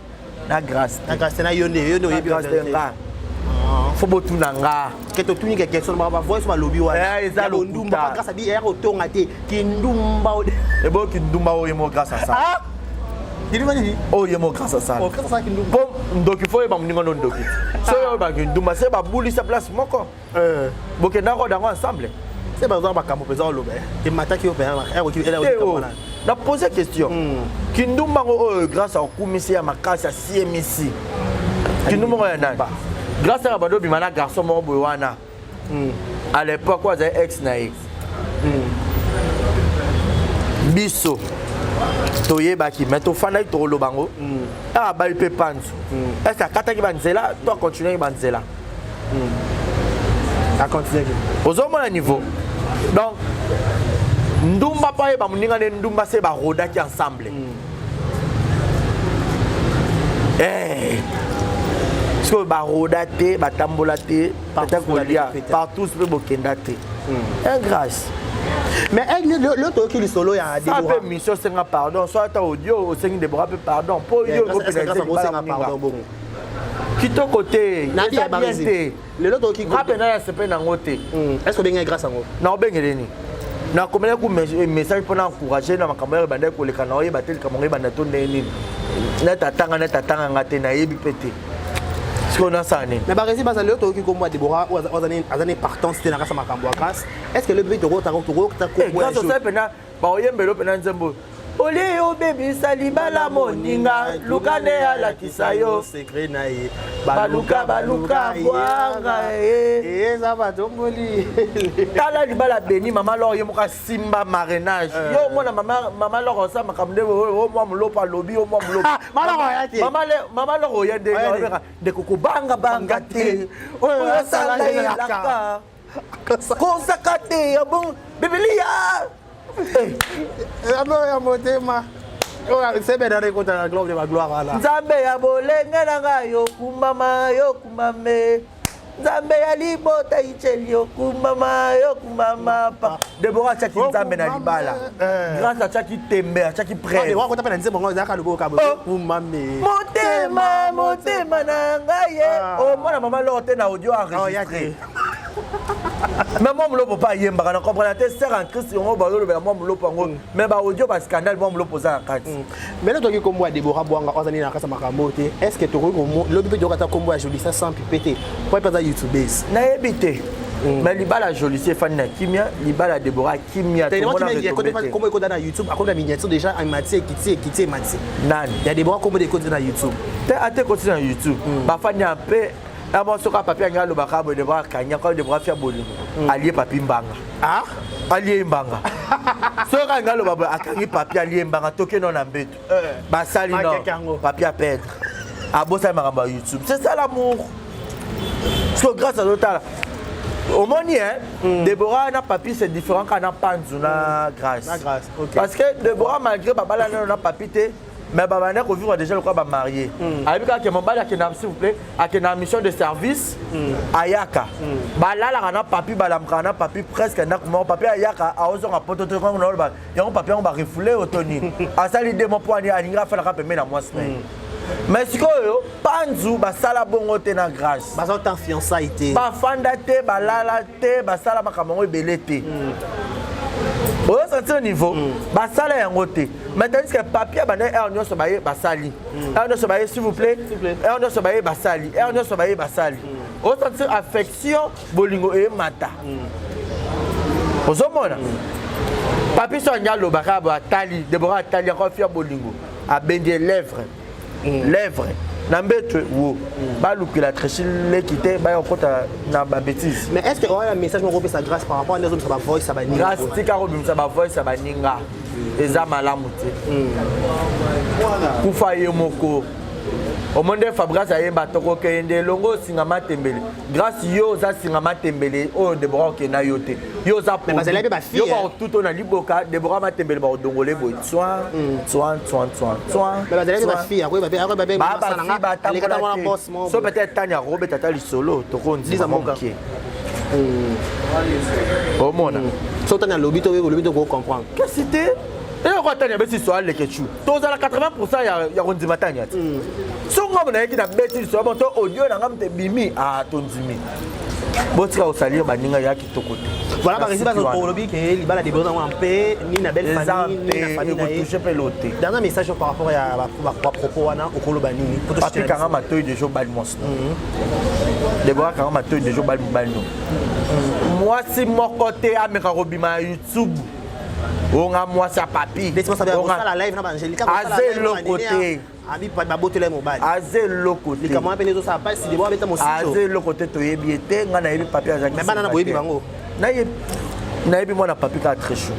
na Grâce. Na Grâce te, na yo nde, yo nde oyebi. Grâce te, nga fo botuna nga. Ke totuni ke question ba voice balobi wana. Eza lokuta. Grâce abi ya kotonga te kindumba. Ebo kindumba oyo mo Grâce asala. Oyo ye mo Grâce asala. Po ndoki fo oyeba moninga no ndoki. So oyo oyeba kindumba se babulisa place moko. Bokenda roda yango ensemble. Se bazwa makambo mpenza oloba emataki yo mpenza. Na pose question, kindumba ngo oyo Grâce akumisi ya makasi, asiemisi kindumba ngo ya nani? Grâce aka bando obima na garçon moko boye wana à l'époque oyo azali ex na ye. Biso toyebaki, mais tofandaki tokoloba yango. Aka abali mpe panzu, est-ce akataki banzela to acontinuaki banzela? Acontinuaki. Ozomona niveau. Donc ndumba mpo ayeba moninga nde ndumba se barodaki ensemble. Eh. Sikoyo baroda te, batambola te, peut-être kolia partout mpe bokenda te. Un Grâce. Mais lelo toyoki lisolo ya Deborah mpe mission osenga pardon, so ata audio osengi Deborah mpe pardon mpo yo okopenga pardon bongo. Kitoko te, eza bien te. Lelo toyoki nga mpe na sepe nango te. Est ce que obengai Grâce yango? Na obengele nini? Nakomeli ku message mpona encourage na makambo ya ebandaki koleka na oyeba te likambo yango ebanda to ndenge nini. Neti atanga, neti atanga nga te, nayebi mpe te sikoyo nasala nini. Mais baresi baza, lelo toyoki kombo ya Deborah oyo aza ne partance te na kasa makambo ya Grâce. Est ce que lobi tokotaka tokokota kombo ya Grâce? Osali mpena baoyembelo mpena nzembo olie obebisa libala moninga, luka nde alakisa yo secret na ye. Baluka baluka bwanga ye. Eza batomboli. Tala libala beni mama lor ye moko asimba marrainage. Yo omona mama lor osala makambo nde o mwa molopo alobi o mwa molopo. Mama lor oya nde ndeko kobanga banga te, oyo asala elaka kozaka te ya bon bibilia. Ano ya motema sebena ekota na globe de bagloire wana. Nzambe ya bolenge na ngai, yokumbama, yokumbame. Nzambe ya libota icheli, yokumbama, yokumbama. Pa Debora atiaki Nzambe na libala, Grâce atiaki tembe, atiaki preuve. Kota mpe na nzembo ngo ezalaka loboka kumame. Motema, motema na ngai ye omona mama lor te na audio enregistré. Mais mwa molopo mpe ayembaka na comprendre te, sœur en Christ yango bazolobela mwa molopo yango, mais baaudio bascandale mwa molopo oza na kati. Mais lelo toyoki kombo ya Debora Bwanga oyo aza nini na kati ya makambo te. Est ce que tokoki lobi mpe toyoka ata kombo ya Jolisa Sampi mpe te, po mpe aza youtubeuse? Nayebi te, mais libala ya Jolisi efandi na kimia, libala ya Debora kimia. Kombo ekota na YouTube, akota miniature déjà, emati, ekiti, ekiti, emati. Nani? Ya Debora, kombo ekoti na YouTube. Te, ate ekoti na YouTube, bafandi ya mpe na mwa soki papi angi alobaka boye, Debora akangi yango. Debora fia bolingo, alie papi mbanga, alie mbanga. Soki alingi aloba boye, akangi papi, alie mbanga, tokende na mbeto, basali no papi aperdre, abosali makambo ya YouTube. C'est ça l'amour. Parce que Grâce azotala, omoni hein, Déborah na papi c'est différent kaka na panzu na Grâce. Na Grâce, ok. Parce que Déborah, malgré babala nano na papi te, mais babanda kovivre déjà lokola bamarié. Ayebi kaka ke mobali akenda, s'il vous plaît, akenda mission de service, ayaka, balalaka na papi, balamukaka na papi presque ndako moko. Papi ayaka, aozonga poto te kango naoloba yango, papi yango barefule oyo to nini, asali de mo mpo ani alingi afalaka pembeni na mwasi na ye. Mais sikoyo panzu basala bongo te na Grâce. Baza ota fiançailles te. Bafanda te, balala te, basala makambo yango ebele te. Ozosentir niveau basala yango te. Mais tandis que papier banda heure nyonso baye basali, heure nyonso baye, s'il vous plaît, heure nyonso baye basali, heure nyonso baye basali, ozosentir affection, bolingo eyemata. Ozomona papi so alingi alobaka boye, atali Debora, atali yango, afia bolingo, abendi ye lèvre, lèvre. Na mbeto wo balukela Tracy leki te, baya kokota na babêtises. Mais est ce que oya message moko opesa Grâce par rapport à nde azobimisa bavoice ya baninga? Grâce, tika kobimisa bavoice ya baninga, eza malamu te. Kufa ye moko. Omoni nde Fabrice ayemba tokokende elongo osinga matembele. Grâce, yo oza singa matembele oyo Debora okenda yo te, yo oza Mais bazali mpe bafille, yo hein. bakotuta na liboka Debora matembele, bakodongola boye tswan tswan tswan tswan tswan. Mais bazalaki bafille, akoyeba mpe, akoyeba mpe. Bafille batambola te. So peut-être tani akobeta ata lisolo, tokondima. Liza mboka. Moke omona. So tani alobi to olobi to kocomprendre. Kasi te, eloko atani abeti so aleke chu, tozala 80 ya kondima. Tani ati so ngambo nayeki na beti liso bon to audio na ngambo te bimi a tondimi. Botika kosalir baninga ya kitoko te. Voilà, par exemple, olobi ke libala de besoin mpe ni na belle Eza famille ni na mpe famille na ye. Ekotouche mpe lo te. Dernier message par rapport ya bapropos wana, okoloba nini? Po Papi, kanga matoi deja, obali mwasi no. Debora, kanga matoi deja, obali mobali no. Mwasi moko te ameka kobima ya YouTube onga mwasi ya papi. Osala live na baangélika. Aza eloko te. Abi babotela ye mobali. Aza eloko te. Likambo wana pene ezosala mpasi, Debora abeta mosito. Aza eloko te, toyebi ye te. Ngai nayebi papi azalaki. Mais bana na boyebi bango? Nayebi, nayebi mwana papi kaka très chaud.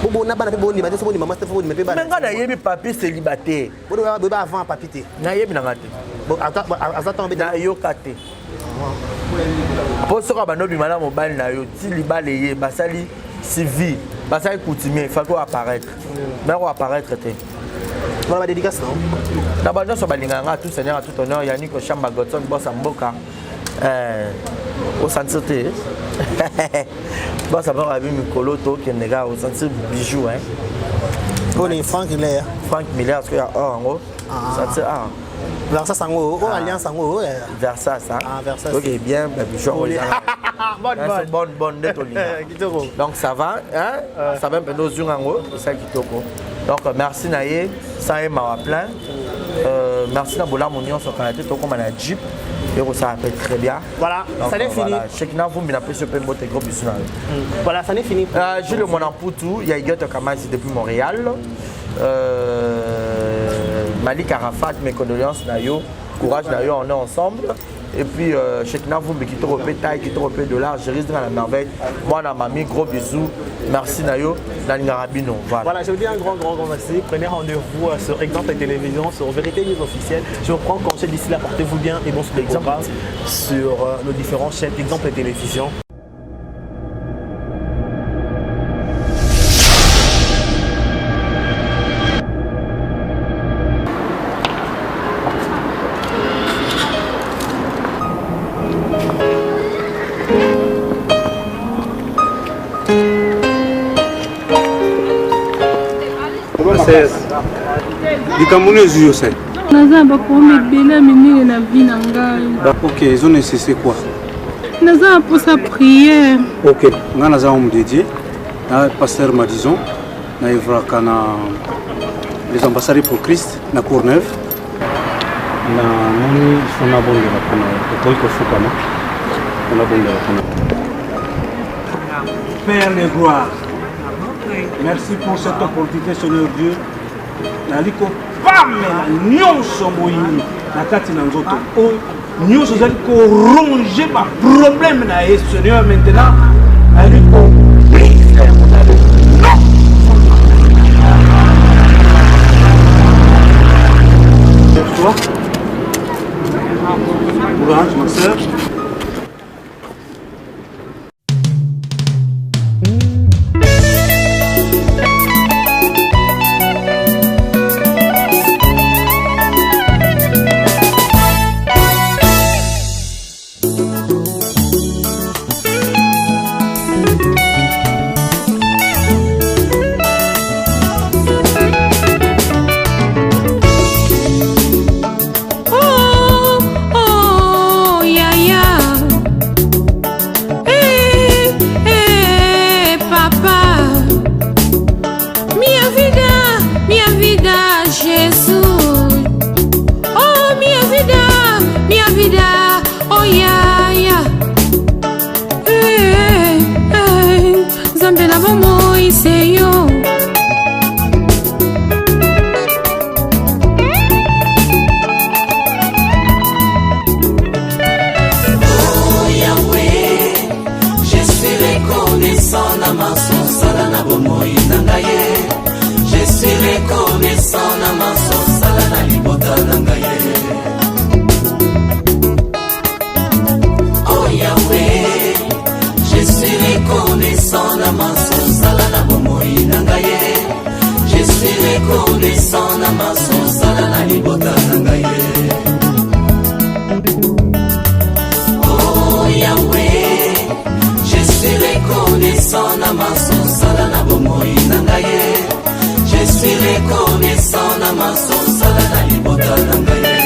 Bobona bana mpe bondima te, so bondima mwasi te, fo bondima mpe me bana. Ngai nayebi papi célibataire. Boyeba avant papi te? Nayebi nanga te. Bo, aza ntango beta. Nayoka te, mpo soki abandi obima na mobali na yo ti libala eye, basali civil, basali coutumier, faki oapparaître, mais koapparaître te. Voilà, badédicace non? Na bato nyonso balingaka nga, tout seigneur à tout honneur, Yannick Oshamba, Godson bosa mboka, osentir te bosa mboka abi mikolo tokende kaka osentir bijou, hein. Poni Frank Miller. Frank Miller, soki ya or yango sentir ah. Versas yango oyo, alliance yango oyo. Versas, hein? Ah, Versas. Ok, bien, ba bijou yango eza Bonne, bonne. Bonne, bonne nde tolinga. Kitoko. Donc ça va, hein? Ça va mpenza, ozwinga yango eza kitoko. Donc merci na ye, sans ye mawa plein. Merci na bolamu nyonso. Kala te tokóma na jeep, ekosala mpe très bien. Voilà, Donc, ça n'est fini. Voilà. Shekina Vumbi, napesi yo mpe mbote, gros bisou na yo. Voilà, ça n'est fini. Jules Monamputu, ya Igoto Kamasi depuis Montréal. Malik Arafat, mes condoléances na yo. Courage na yo, on est ensemble. Et puis, Shekina Vumbi, qui te repère taille, qui te repère dollar, je risque dans la merveille. Moi, na mamie, gros bisous. Merci na yo, Nalingara bino. Voilà. Voilà, je vous dis un grand, grand, grand merci. Prenez rendez-vous sur Exemple et Télévision, sur Vérité News officielle. Je vous prends congé d'ici là. Portez-vous bien et bon sur les Exemple. programmes sur nos différentes chaînes Exemple et Télévision. Ses likambo no ezwi yo se? Naza na baproblème ebele ya minene na vie na ngai. Ok, ezo nécessaire quoi? Naza na mposa prière. Ok, ngai naza homme de Dieu na pasteur Madison, na evraka na les ambassadeurs pour Christ na Courneuve. Na moni fo nabondela mpona okoki kofukama mpo nabondela mpona. Père de gloire, merci pour cette opportunité, Seigneur Dieu. Nali kopamela nyonso moyini na kati na nzoto oyo nyonso ozali koronger baproblème na ye, Seigneur. Maintenant ali ko yango na le nom. Toi, courage, ma sœur. Oh, oh, ya. reconnaissant na manso osala na bomoi na ngai ye. Je suis reconnaissant na manso osala na libota na ngai ye. Oh Yahweh, je suis reconnaissant na manso osala na bomoi na ngai ye. Je suis reconnaissant na manso osala na libota na ngai ye. Oh Yahweh, je suis reconnaissant na manso osala na bomoi na ngai ye. Je suis reconnaissant na manso osala na libota na ngai ye.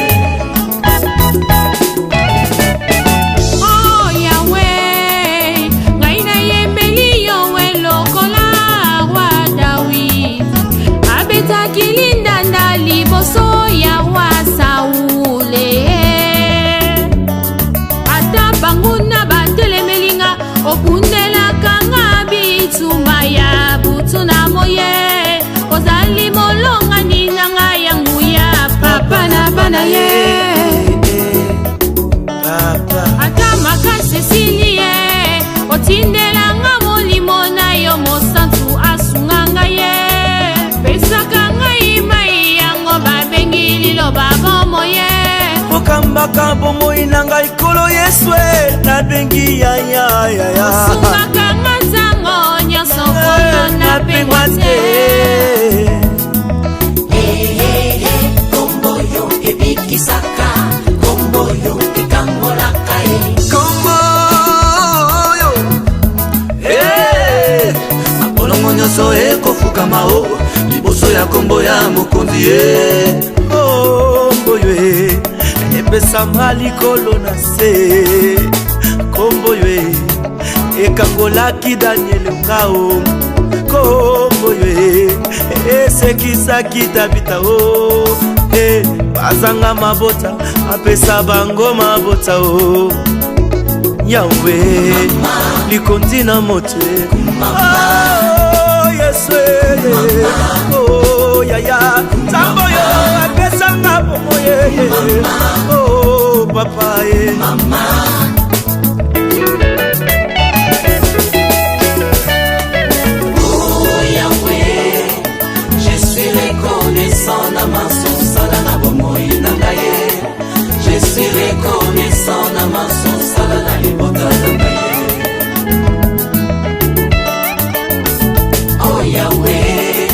Oh Yahweh, ngai nayembeli yo we lokola roi Dawid abetaki lindanda liboso ya roi Saule. Ata banguna batelemeli nga, obundelaka nga bitumba ya butu na moye. Ozali molongani na ngai ya nguya, papa na bana ye. Papa. Ata makasi esili ye, otindelanga molimo na yo mosantu asunga ngai ye. Pesaka ngai mai yango babengi liloba bomoye. Okambaka bomoi na ngai, Nkolo Yesu e, nabengi yayayaya. Osungaka nga ntango nyonso, kono napengwa te. Kombo yo ebikisaka, kombo yo ekangolaka ye. Kombo oyo Eh, mabolongo nyonso ekofukama o liboso ya kombo ya mokonzi ye. Kombo yo e, epesama likolo na se. Kombo yo e, ekangolaki Daniel ngao. Kombo yo e, esekisaki Tabita o. E, bazanga mabota, apesa bango mabota o. Yawe likonzi na moto e. Oh, Yesu e. Oh, yaya Nzambe oyo apesanga bomoi ye. Oh, papa ye. Oh Yahweh, je suis reconnaissant na manso osala na bomoi na ngai ye. Je suis reconnaissant na manso osala na libota na ngai ye. Oh Yahweh,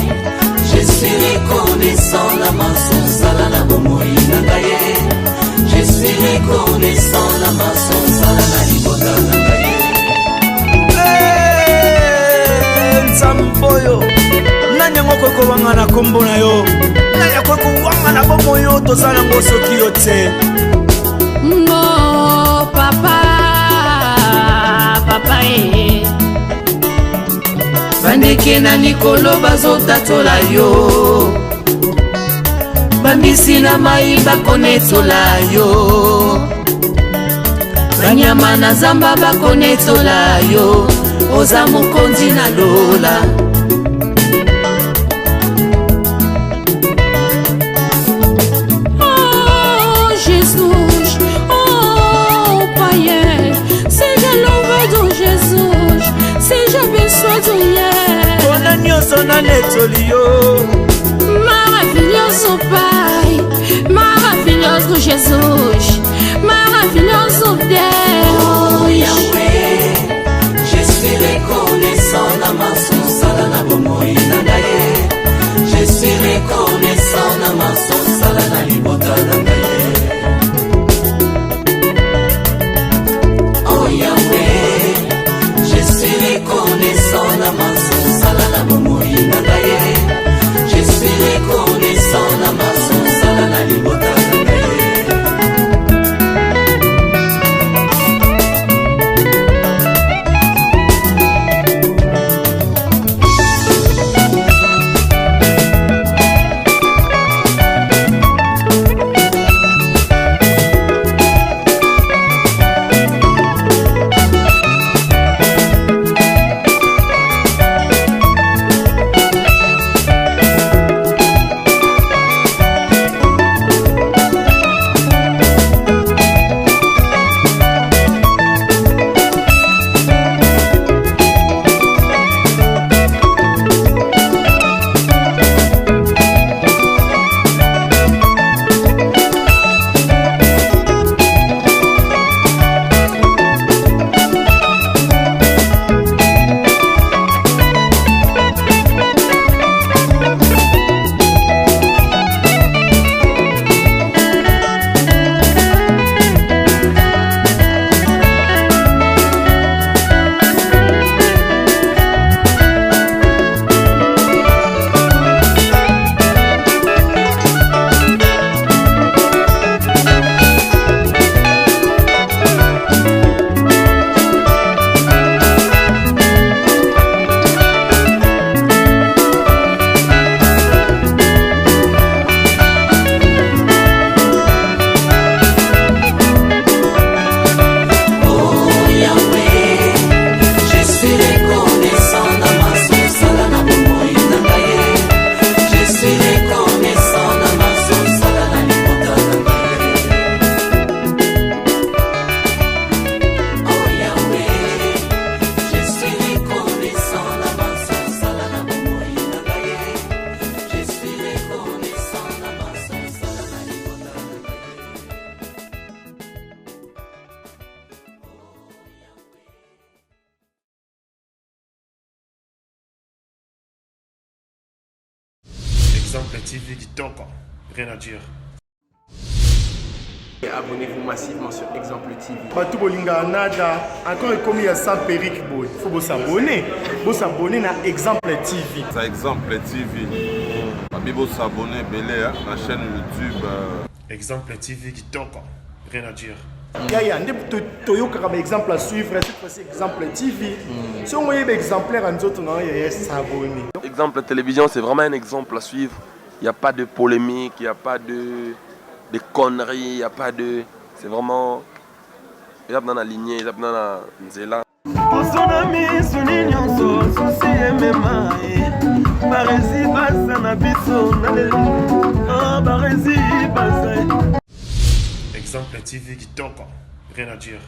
je suis reconnaissant na manso osala na bomoi na ngai ye. Je suis reconnaissant na manso osala na libota na ngai ye. Eh, Nzambe oyo, nani yango akoki kowanga na nkombo na yo? Nani akoki kowanga na bomoi oyo toza nango soki yo te? Ngo papa, papa e. Bandeke na likolo bazotatola yo, bambisi na mai bakonetola yo, banyama na zamba bakonetola yo. Oza mokonzi na lola. Oh Jesus, oh Pai, seja louvado Jesus, seja abençoado yeah. Mpona nyonso nanetoli yo. Maravilhoso Pai, maravilhoso Jesus, maravilhoso Deus. Oh Yahweh, je suis reconnaissant na manso osala na bomoi na ngai ye. Je suis reconnaissant na manso osala na libota na ngai ye. Oh Yahweh, je suis reconnaissant na manso osala na bomoi na ngai ye. Je suis reconnaissant na manso osala na libota na ngai ye. Exemple TV kitoko, rien à dire. Abonnez-vous massivement sur Exemple TV. Bato bolingaka nada encore ekomi ya sans perruque boye faut bosabone bosabone na exemple tv Ça exemple TV. Babi bo s'abonner ebele hein, na chaîne YouTube. Euh. Exemple TV kitoko, rien à dire. Yaya nde toyokaka ba exemple à suivre cette fois-ci exemple TV. Mm. Soki oyeba exemplaire ya nzoto na yo yaya s'abonner. Exemple télévision c'est vraiment un exemple à suivre. Il n'y a pas de polémique, il n'y a pas de, de conneries, il n'y a pas de. C'est vraiment. eza mpena na lignée eza mpena na nzela poso na miso ni nyonso susi emema ye barezi baza na biso na lelo ah, barezi baza Exemple TV kitoko, rien à dire.